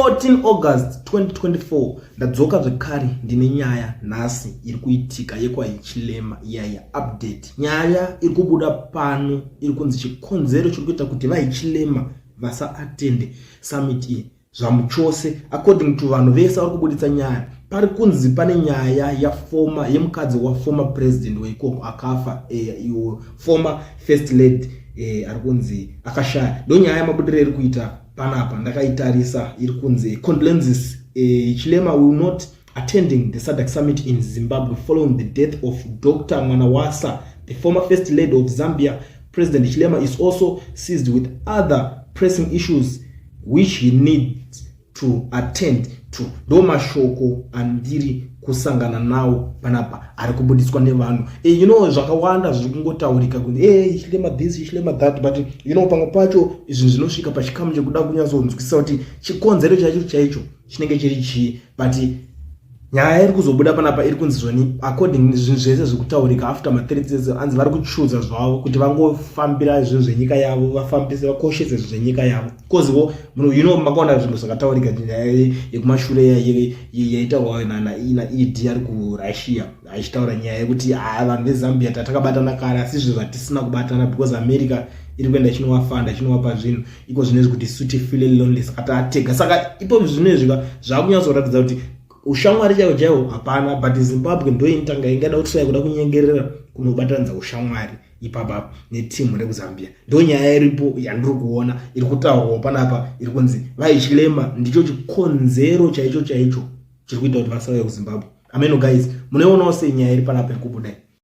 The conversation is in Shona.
14 August 2024. Ndadzoka zvekare, ndine nyaya nhasi iri kuitika yekwaHichilema iyaya update. Nyaya iri kubuda pano iri kunzi chikonzero chiri kuita kuti vaHichilema vasaatende summit iyi zvamuchose, according to vanhu vese vari kubuditsa nyaya, pari kunzi pane nyaya yaformer yemukadzi waformer president weikoko akafa, iwo former first lady ari kunzi akashaya. Ndo nyaya yamabudiro iri kuita panapa. Ndakaitarisa, iri kunzi condolences, Hichilema will not attending the SADC summit in Zimbabwe following the death of Dr Mwanawasa, the former first lady of Zambia. President Hichilema is also seized with other pressing issues which he needs to attend to. Ndo mashoko andiri kusangana nawo panapa ari kubudiswa nevanhu. Zvakawanda zviri kungotaurika kuti Hichilema this, Hichilema that, but pamwe pacho zvinhu zvinosvika pachikamu chekuda kunyatsonzwisisa kuti chikonzero chaicho chaicho chinenge chiri chii. But nyaya iri kuzobuda panapa iri kunzi zvoni, according zvinhu zvese zvekutaurika after mathreats, anzi vari kuchuza zvavo kuti vangofambira zvinhu zvenyika yavo, vafambise, vakoshese zvinhu zvenyika yavo, causewo makaona zvinhu zvakataurika, nyaya yekumashure yaitaurwa naED ari kuRussia achitaura nyaya yekuti a vanhu veZambia tatakabatana kare, asi izvo zvatisina kubatana because America iri kuenda ichinovafanda, ichinovapa zvinhu iko zvinezvi kuti isu tifeel lonely, saka tatega. Saka ipo zvinezvi zvakunyatsoratidza kuti ushamwari chaiwo chaiwo hapana, but Zimbabwe ndoinotanga ingada kutry kuda kunyengerera kunobatanidza ushamwari ipapa netimu rekuZambia. Ndo nyaya iripo yandiri kuona iri kutaurwawo panapa, iri kunzi vaHichilema ndicho chikonzero chaicho chaicho chiri kuita kuti vasauye kuZimbabwe. Ameno guys, munoionawo sei nyaya iri panapa iri kubudai?